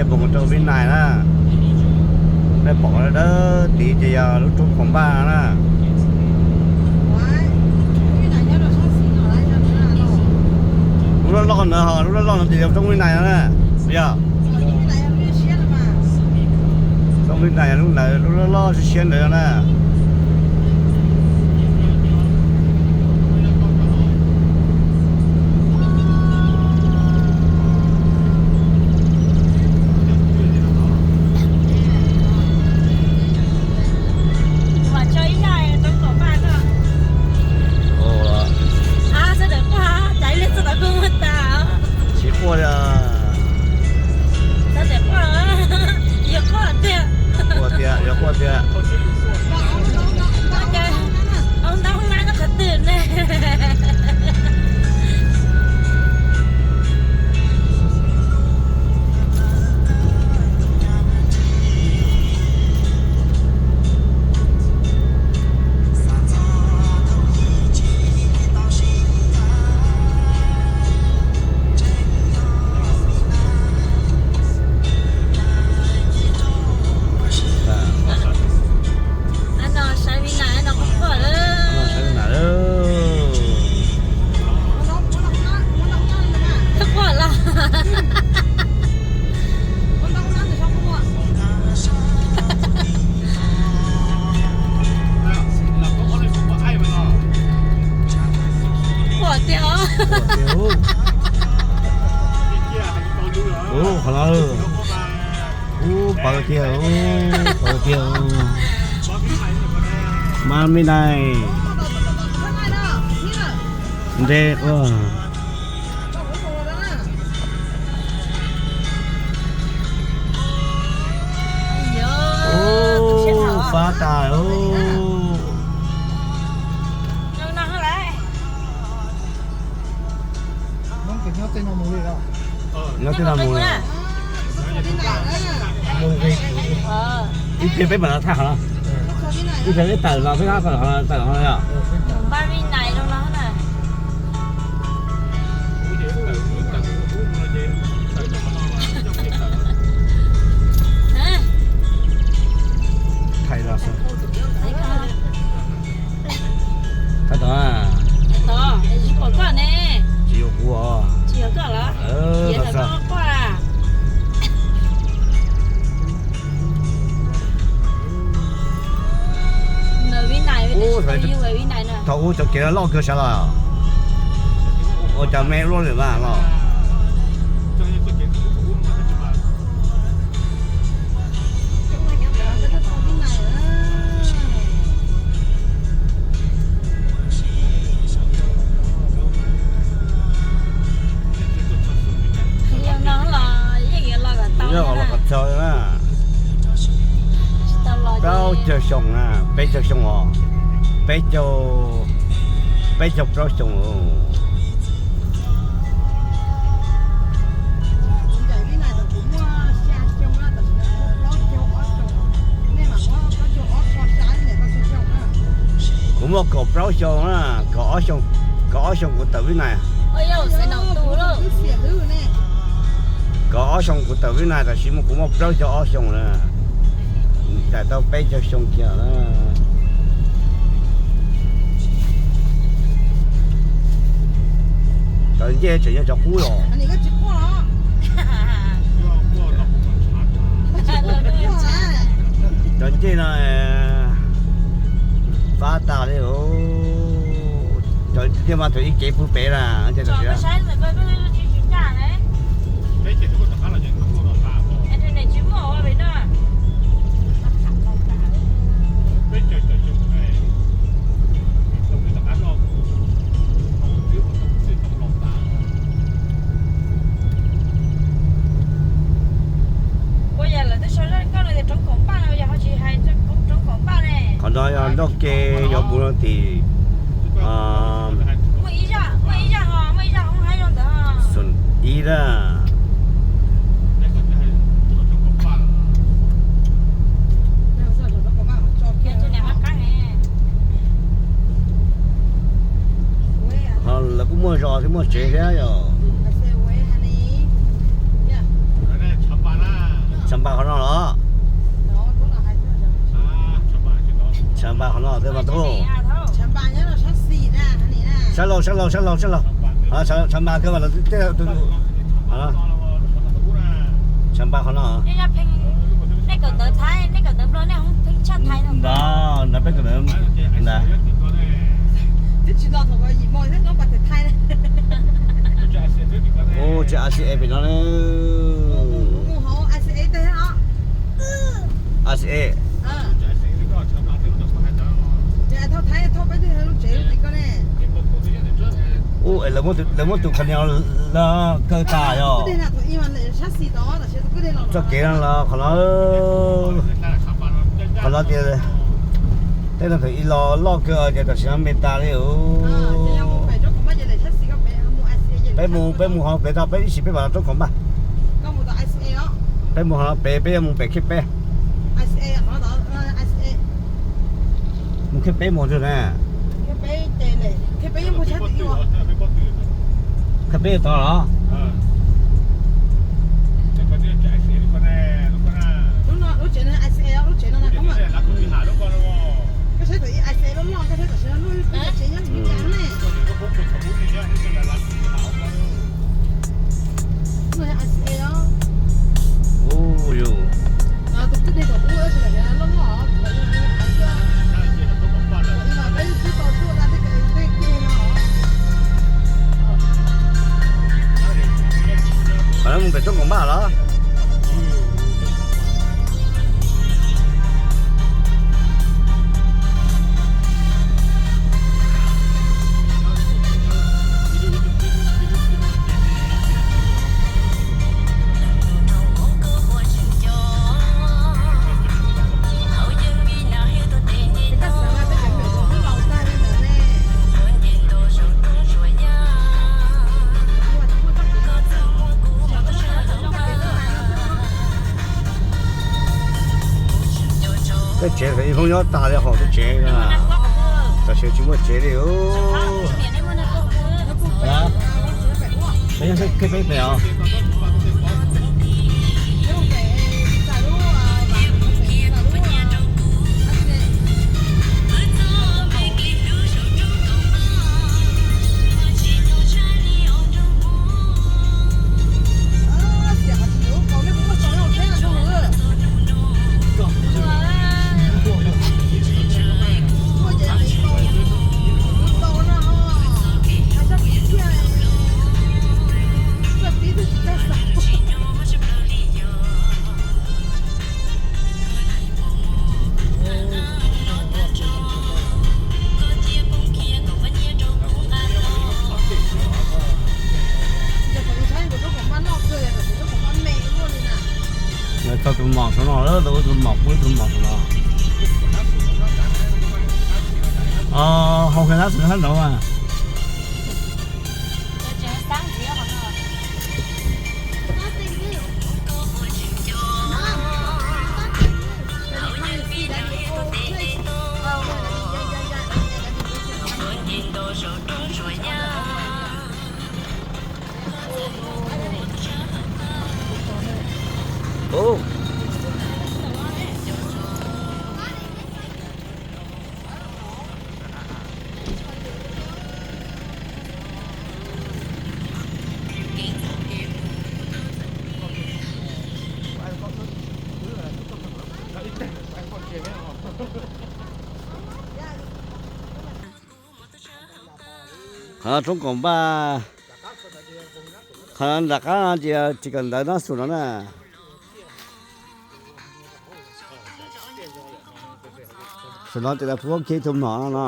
Mus rau Vib Nais na, nej pom dawb dawb tid ces yog lub roob Khaum Npaj na. Lub loj loj ntawd ho, lub loj loj ntawd ces yog roob Vib Nais no na. Yog roob Vib Nais, lub ntawd, lub loj loj siab siab ntawd na. Tsis quaj li. Quaj tiag, yog quaj tiag. Ntau ntau qhov twg ne. Saib Vib Nais no quaj quaj lawm. Quaj los. Quaj tiag os. Ub, qhov no, ub, pawv tiag, ub, pawv tiag. Mas Vib Nais nte quaj. Ub, fab tas ub. Nyob tej no mus li. Ib pliag peb mam li thaj qhov no. Ib pliag peb tawm los peb tawm qhov no yom. Thaj tod, tsis pom koj ne. Tsis yog kuv os. Tsis yog koj los? Thaum xub, thaum ub cov kev no loj kawg sav los. Ua cas me luaj lawm mas los. Los kom txog na. Plaub caug xyoo na, peb caug xyoo os, peb caug, peb caug plaub xyoo. Kuv muaj kaum plaub xyoo na, kaum ob xyoo, kaum ob xyoo kuv tawm Vib Nais. Kaum ob xyoo kuv tawm Vib Nais, tam sim no kuv muaj plaub caug ob xyoo na, tawm tau peb caug xyoo kiag na. Cov ncej tseem yog cov qub los. Cov ncej no fab tas li. Cov ncej mas thaum ib kev pw pem na. Ua yog lawv twb sau zaj koj no tias roob Kaum Npaj no, yog ho tsis hais roob Kaum Npaj ne? Qhov no yog nroj ke yuav mus rau tim Xum ib na. Ho lawv kuj muaj zos thiab muaj tsev thiab yom. Tshav npas qhov no los? Tshav npas qhov no tej mas tub. Sab laug, sab laug, sab laug, sab laug. Tshav npas kawg mas tej, tshav npas qhov no. Nrad, nrad peb kawm ntawv ntawd. Ub, tsis I C A pem no ne. I C A. Ub, es lawv muab tus kha nias los kaw tas yog. Txoj kev no los qhov no, qhov no tias tej no thaum ub los loj kawg ces tam sim no me tas li. Peb mus, peb mus hauv pem tau, peb ib sim peb mam los roob kaum npaj. Peb mus hauv no pem, peb yuav mus pem khej peb. Mus khej peb mus twg na? Khej peb yuav tod los? Ub yus. Mus pem roob kaum npaj los? Tej tsev ib hnub nyob tag li hauv tej tsev, tam sim tsis muaj tsev li. Peb peb pem os. Txog tus mom saum no lawm, tus mom, kuv tus mom saum no. Hauv kiag nab xwm hab nraud mas. Qhov no roob kaum npaj, qhov no nram qab no ces tsis kawm ntawv no xum no na. Xum no ces lawv pub kiag ib tug mom no no.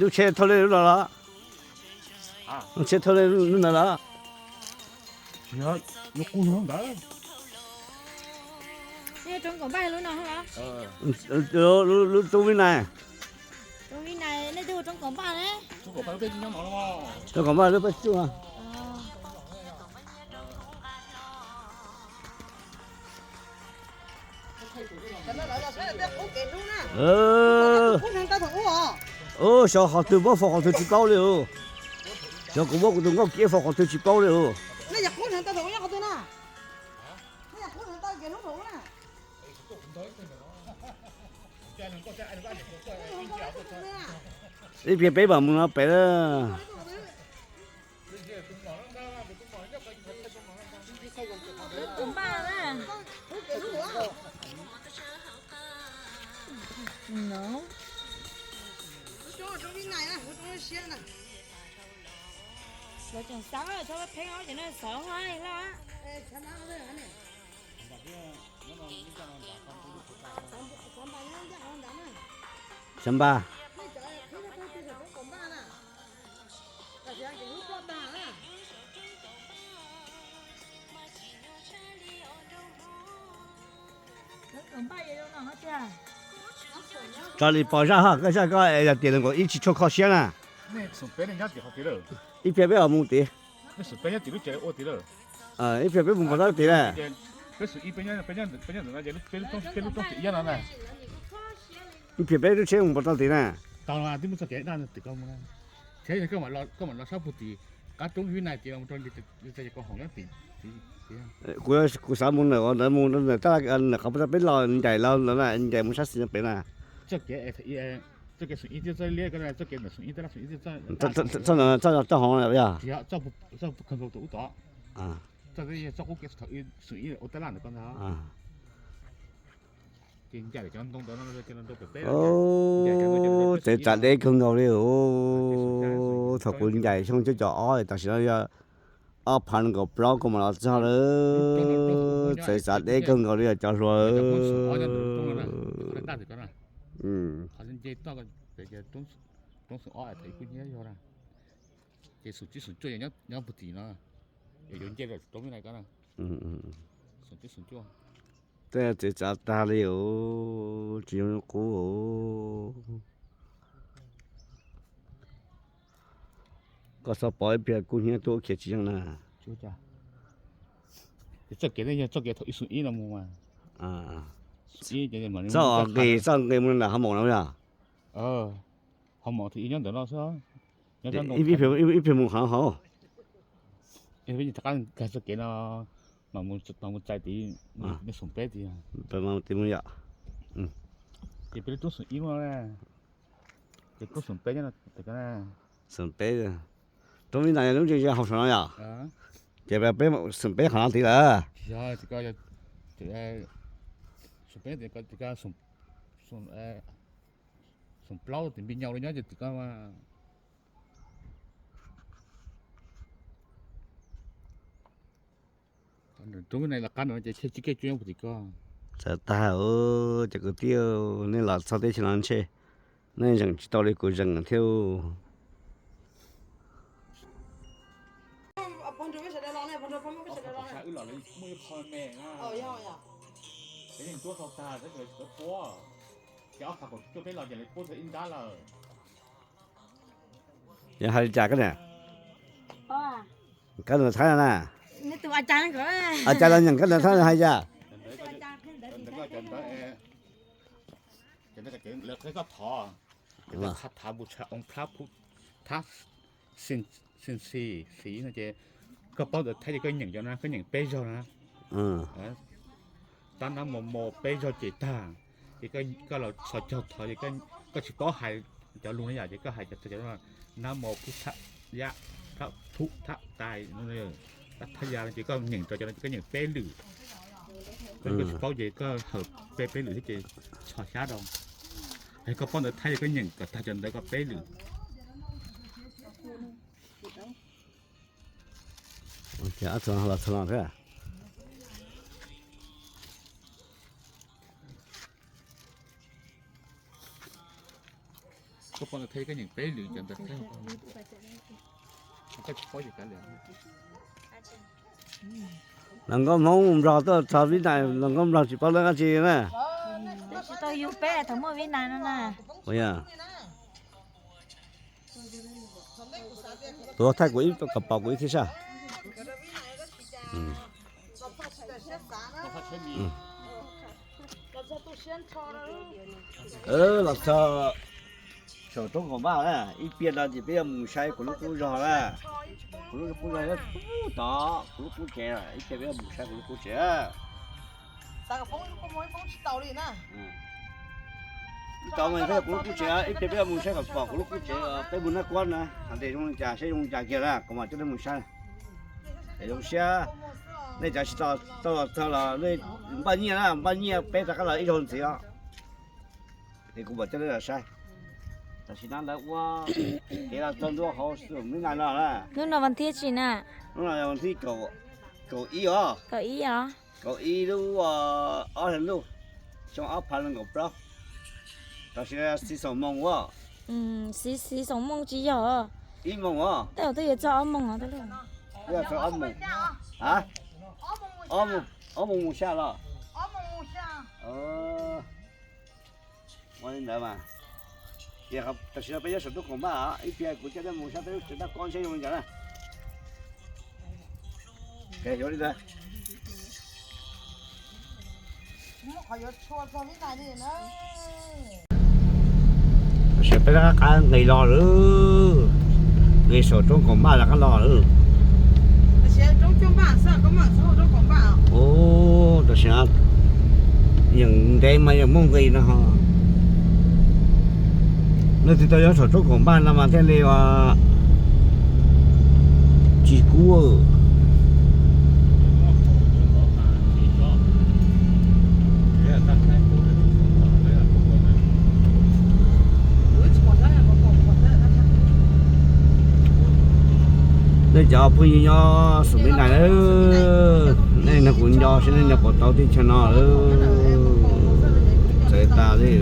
Lub tsheb thauj lub no los? Lub tsheb thauj lub no los? Lub roob Vib Nais. Roob Vib Nais, nej twb ua roob Kaum Npaj ne? Roob Kaum Npaj lub peb tsuj. Xyov qhov twg muab faus qhov twg tsis paub li os. Xyov kuv muab kuv tus nkauj kiab faus qhov twg tsis paub li os. Ib pliag peb mam mus no pem. Xav npaj. Tso li pos zaj hos, koj zaj koj yog tias nees nkaum ib tsis tshua kho siab na. Ib pliag peb mam mus tid. Ib pliag peb mus pos tau tid na. Ib pliag peb lub tsheb mus pos tau tid na. Kuv, kuv xav mus ntawm ntawd mus ntawm tab ntawm qhov peb los ncaim los ntawd na, ncaim mus sab xis pem na. Txoj kev, txoj kev xoom ib thiab txoj liab ko, txoj kev ntawm xoom ib thiab xoom ib thiab txoj, txoj hov yog txoj kawg nkaus tus ub tod. Txoj qub kev thaum xoom ib ua tab laj ntawm ko ntag. Txawv tsav deb kawg nkaus li os. Thaum kuv ncaim xyoo cuaj caum ob tam sim no yog ob phav nees nkaum plaub kuv mam los txog lawm. Txawv tsav deb kawg nkaus li os cov hluas. Tej txawv tsav tag li os, tsis zoo qub os. Koj txhob pov ib pliag kub hnyiab tuaj khiav tsis yeej na. Txoj kev ne yog txoj kev thaum ib xoom ib no mus mas. Txoj nqis, txoj nqis mus ntawm hov maum no yog. Hov maum thaum ib nyob ntawm no xwb. Ib pliag mus qhov hauv. Rov qab nkag txoj kev no mas mus txais tid, nej xoom peb tid. Ces peb lub roob xoom ib no, ces roob xoom peb nyob no. Xoom peb, roob Vib Nais lub ntsia ntsia hauv saum no yom. Ces peb xoom peb qhov no tid lawm. Xoom plaub tim npi nyau li nyob ces tim ko. Roob Vib Nais los qab no ces tsheb tsis kev tsuas nyob puag tim ko. Txawv tag os cov kwv tij, nej los txog teb chaws no ntshe nej zeem tsis tau li kuv zeem thiab. Yog hais li cas koj niam? Koj nyeem Thaib no na. A cas los nyeem koj nyeem Thaib no hais cas? Xis, xis no ces koj paub ntawv Thaib ces koj nyeem cov no, koj nyeem peb zaug na. Tab nab mos mos peb zaug ces tag, ces koj los txhos caug thov ces koj tsis paub hais cov lus no yom, ces koj hais cov, nab mos pub thab yab, thab thub thab tais, thab ya no ces koj nyeem rau cov no ces koj nyeem peb lwm. Koj tsis paub ces koj hawm peb peb lwm thiab ces txhos xyab rau. Es koj paub ntawv Thaib ces koj nyeem kom tag cov ntawv ko peb lwm. Koj pom ntawv Thaib koj nyeem peb lwm cov ntawv Thaib. Koj tsis paub ces kav liam. Hluas nkauj Hmoob Nplog tuaj txog Vib Nais, hluas nkauj Nplog tsis paub lawv dab tsi na. Tsis tau yug peb thaum muaj Vib Nais no na. Ua yog. Tus Thaib kuv ib, kom pom kuv ib thiab sab. Los txog saum roob Kaum Npaj na, ib pliag no ces peb yuav mus saib kuv lub qub zog na. Kuv lub qub zog nyob tod, kuv lub qub tsev, ib pliag peb yuav mus saib kuv lub qub tsev. Ib tod mas kuv lub qub tsev, ib pliag peb yuav mus saib kom pom kuv lub qub tsev, peb mus naj kuab na, hais tias zoo li cas, saib zoo li cas kiag na, kuv mam coj nej mus saib. Es zoo siab, nej cov tsis tau los txog los nej npaj nyiaj na, npaj nyiaj peb rov qab los ib zaug ntxiv os. Es kuv mam coj nej los saib. Tam sim no lawv ua kev los txog ntua hauv Xum Li Nais no na. Hnub no vas thib tsi na? Hnub no vas thib kaum ib os. Kaum ib os. Kaum ib lub ob hlis ntuj, xyoo ob phav nees nkaum plaub. Tam sim no xis xoom moos as. Xis xoom moos tsis yog. Ib moos os. Tej zaum twb yuav txog ob moos os. Twb yuav txog ob moos. Ob moos mus xya los? Ua li ntawd mas. Tam sim no peb nyob saum roob Kaum Npaj, ib pliag kuv coj nej mus saib peb lub tsev naj kuab seb zoo li cas na. Tam sim peb rov qab nqis los lawm, nqis saum roob Kaum Npaj rov qab los lawm. Ub, tam sim no yeej ntev mas yeej muaj nqis no ho. Leej twg tau nyob saum roob Kaum Npaj no mas thiaj li tsis kub. Nej cov phooj ywg nyob Xum Li Nais, nej nrog kuv nco seb nej nco puas tau teb chaws no. Txawv tas li.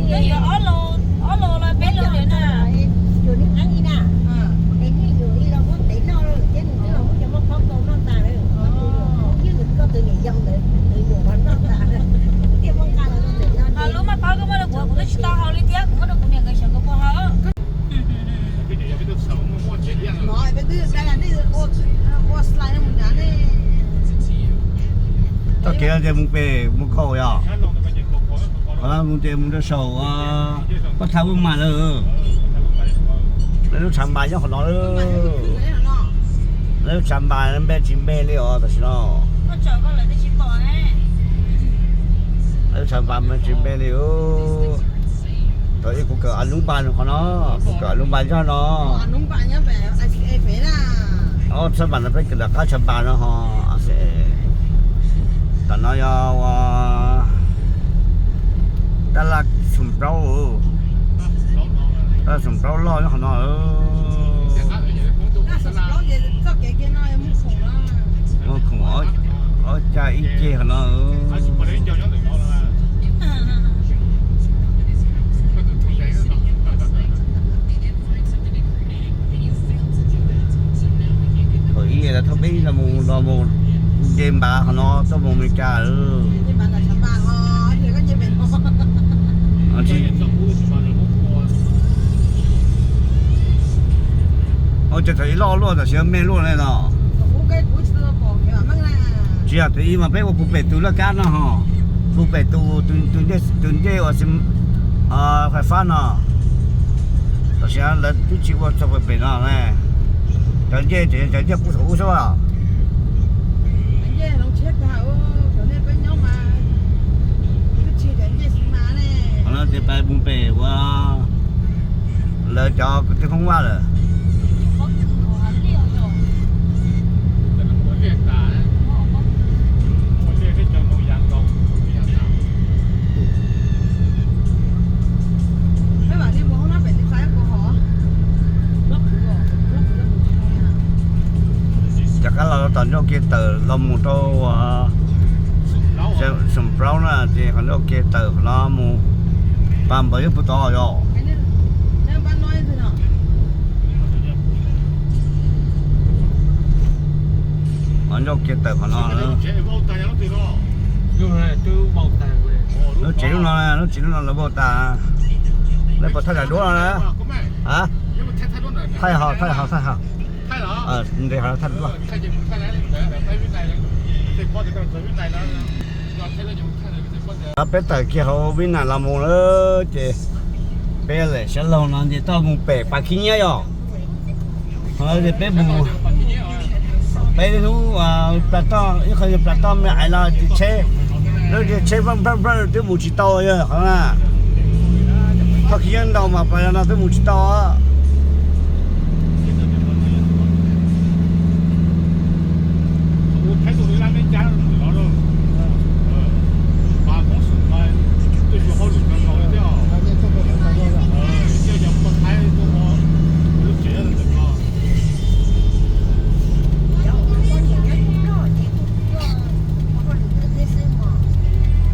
Lawv noj ob lus, ob lus los peb lus li na. Ho lub maj paub koj muab rau kuv, kuv twb tsis tau haus li thiab, kuv muab rau kuv niam nkawd sawv kuv puas haus. Txoj kev no ces mus pem mus kaum yom. Qhov no mus ces mus rau saum Pab Thaj Vuj Mas lawm. Lawv lub tshav npas nyob qhov no. Lawv lub tshav npas npe tsis npe li os tam sim no. Lawv lub tshav npas npe tsis npe li. Thaum ub kuv kawm a lub npas qhov no, kuv kawm a lub npas zog no. Ob tshav npas no peb kawm nram qab tshav npas no ho. Tam no yog ua tab laj Xum Plaub, tab laj Xum Plaub loj nyob qhov no. Muaj khoom ob cag ib ceg qhov no. Thaum ub lawv thauj peb los mus, los mus nce npav qhov no tuaj mus Amelikas. Ua cas thaum ub loj luaj tam sim no me luaj li no. Tsis yog thaum ub mas peb ua puag pem tus laj kab no ho, puag pem tus, tus ncej uas fais fab no. Tam sim no lawv twb tsis ua txog puag pem no ne. Cov ncej ces cov ncej puag thaum ub xwb. Qhov no ces pais puag pem ua lawv cov kwv tij Hmoob Vaj lawm. Rov qab los tom ncauj kev tawm los mus rau Xum Plaub na, ces qhov ncauj kev tawm qhov no mus, pas npawv nyob puag tod yom. Ncauj kiag tawm qhov no. Lub tsev lub no, lub tsev lub no lawv vau tas. Lawv puas thaij daim duab no na? Thaij hos, thaij hos, thaij hos. Ntes hos thaij duab. Peb tawm kiag hauv Vib Nais los mus lawm ces peb lawm sab laug no ces toj mus pem Pas Khib Nyiab yom. Ho ces peb mus, peb hnub plas toj ib qho yog plas toj me ais los ces tsheb, lub tias tsheb npaj npaj npaj twb mus tsis tau yog qhov na. Toj Khib Nyiab ntau mas pas no twb mus tsis tau.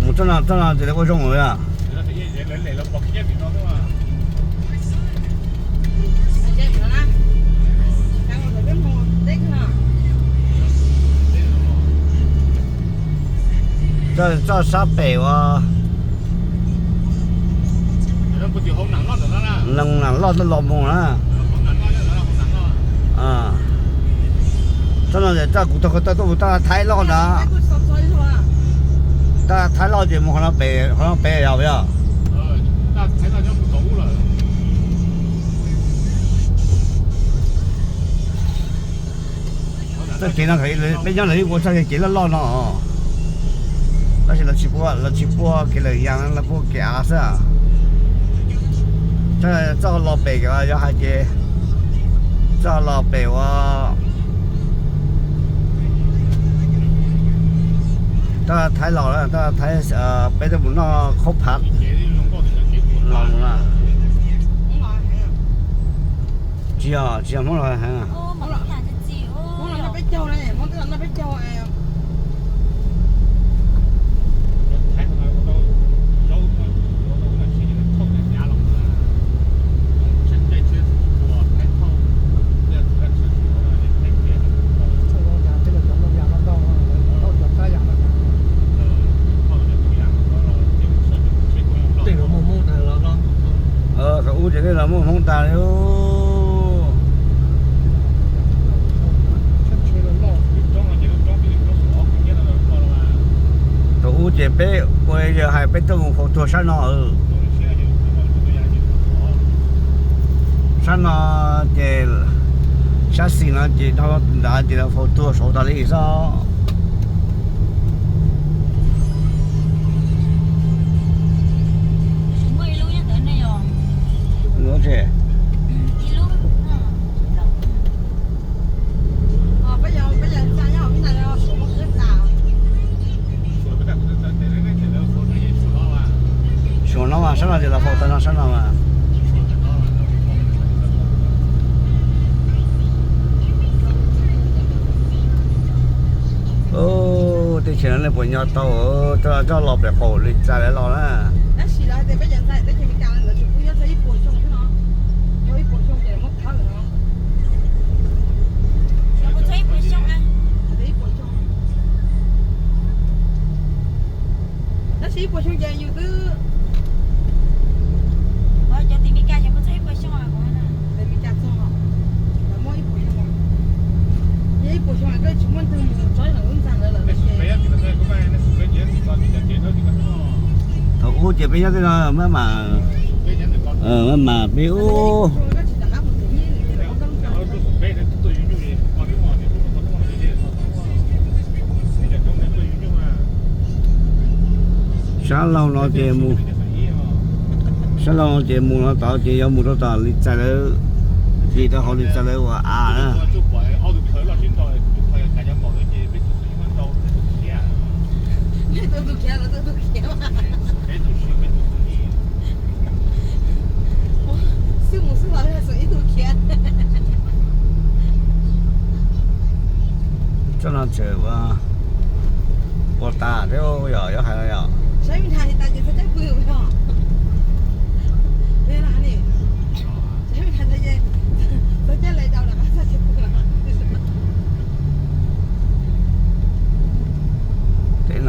Mus txoj no, txoj no ces lawv ua zoo lawm. Txoj sab pem uas nees nam loj tuaj los mus na. Txoj no ces txoj kuv tau ko taw tuaj mus taj Thaib loj ntag. Taj Thaib loj ces mus qhov no pem, qhov no pem yog yog. Txoj kev no peb nyob ntawm ib ua txoj kev loj loj no, tab sis lawv tsis pua, lawv tsis pua kev lawm yas, lawv pua kev av xwb. Txoj los pem yog hais tias txoj los pem ua taj Thaib los, taj Thaib, peb twb mus noj khaub phav los na. Tsis yog, tsis yog Hmoob los heev. Tej los muaj Hmoob tag los. Thaum ub ces tej los muaj Hmoob tag li. Thaum ub ces peb ua yawg hais peb tuaj mus faus tuag sab no. Sab no ces sab xis no ces dhau ntawd ces lawv faus tuag saud tas li xwb. Suav no mas sab no ces lawv faus tas no sab no mas. Teb chaws no nej puas nyob tau, coj los pem qaum li txais lawv los na. Tab sis ib puas xyoo ces yus twb, cov tim Meskas ces puas txog ib puas xyoo, Meskas txog, lawv muaj ib puas xyoo, yog ib puas xyoo koj tsis muaj ntwg mus tsob lawm lub ntxa ntawd lawm. Thaum ub ces peb nyob tej no maj mam, maj mam peb ub, sab laug no ces mus, sab laug no ces mus no tod ces yuav mus rau tom li txais lawv, dim rau hauv li txais lawv ua av na. Txoj no tseem ua tas thiab yog yuav hais no yog.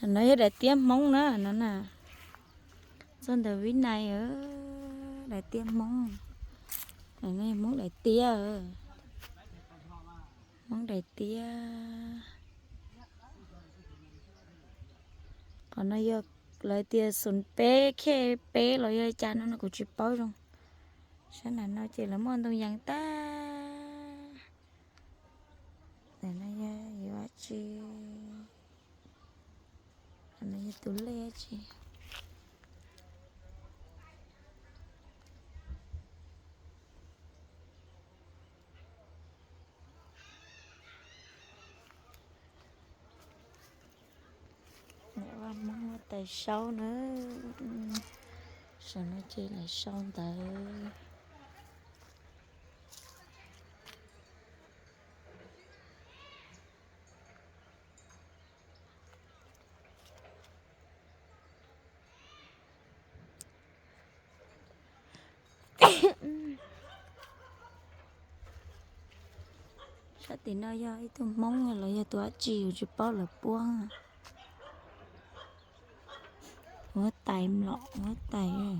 No yog daim tiab Hmoob na, no na. Txog ntawm Vib Nais, daim tiab Hmoob. Hmoob daim tiab, Hmoob daim tiab. Qhov no yog lawv tias xoom peb khej peb los yog li cas no no kuv tsis paub zoo. Sab nram no ces lawv muaj ntoo yees tag. Ntawm no yog yuav dab tsi? Ntawm no yog tus lej dab tsi? Vaj Hmoob tais saub na. Saum no ces lawv sau ntawv. Sab tim no yog ib tug Hmoob los yog tus dab tsi kuv tsis paub, lawv puab. Huab tais mlom, huab tais.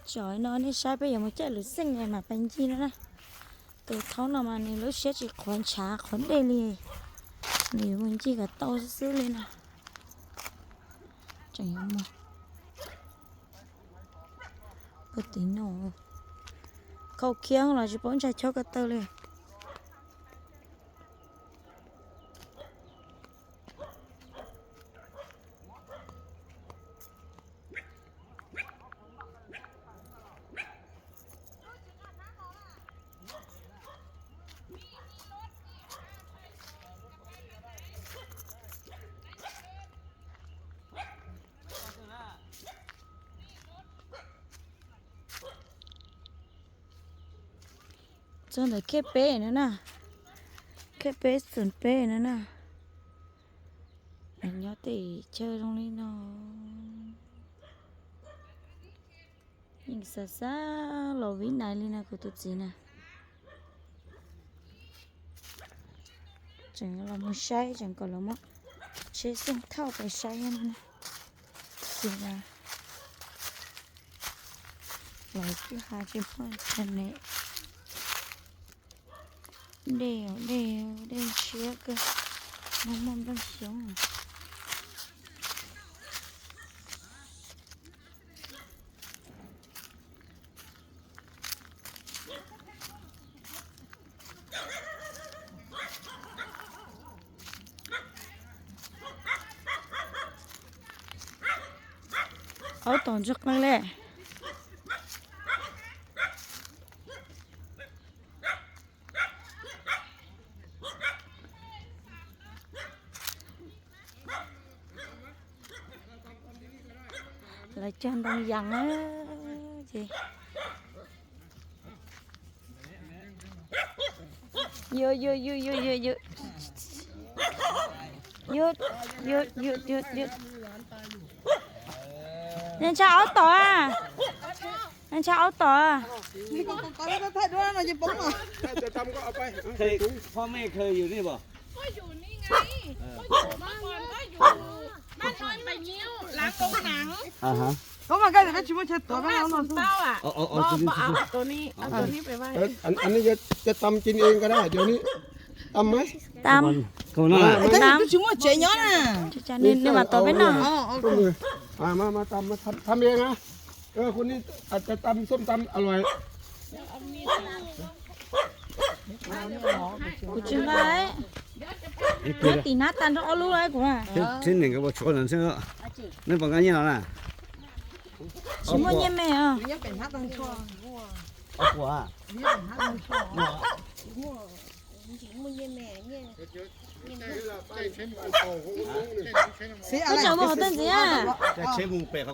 Tsam no nej saib peb yuav mus caij lwm xeej mam pais ncig no na. Tus thaub no mas nws lub siab tsis qhuav ntshav qhuav dej li, nws yuav mus ncig kom tau xwb li no. Tseem yuav mus puag tim no, khaus khiab los tsis paub ntshai chob ko taw li. Txog ntawm khej peb no na, khej peb xoom peb no na. Nyob tej chaw zoo li no, yeej xav xav los Vib Nais li no kuv tus txiv na. Tseem los mus saib, tseem kom los muab tsheb xyeej thauj pais saib no. Txiv na, los kwj ha tsis muaj internet. Dej, dej, dej siab kawg, muaj muaj nplooj xyoob. Aub tom ntsuag qeeg li. Lawv cog ntoo yas ces Ntsha aub tom, ntsha aub tom. พ่อแม่เคยอยู่นี่บ่ ก็อยู่นี่ไง ก็อยู่เมื่อก่อนก็อยู่บ้านน้อยไปงิ้ว หลังโรงหนัง Có mà cái này nó chỉ mua chơi tuần nó nó thôi. Tao à? Ờ, ờ, ờ, Bo, tôi, tôi, tôi, tôi. Áo tôi đi, áo tôi đi phải vai. Ờ, anh, anh ấy cho, cho Tâm Trinh Yên cái đó, cho anh ấy. Tâm ấy. Tâm. Không nói. Ờ, cái này tôi chỉ mua trẻ nhỏ nè. Cho, cho nên, nên mà tôi biết nó. Ờ, ờ, ờ. À, mà, mà Tâm, mà Tâm, Tâm Yên hả? Ơ, คนนี้อาจจะตำส้มตำอร่อย Kuv tsis nqa, nqa tim nab tas nrog ob lub kuv. Tsis muaj nyiaj me os. Koj tsaws mus hauv tej ntxiv.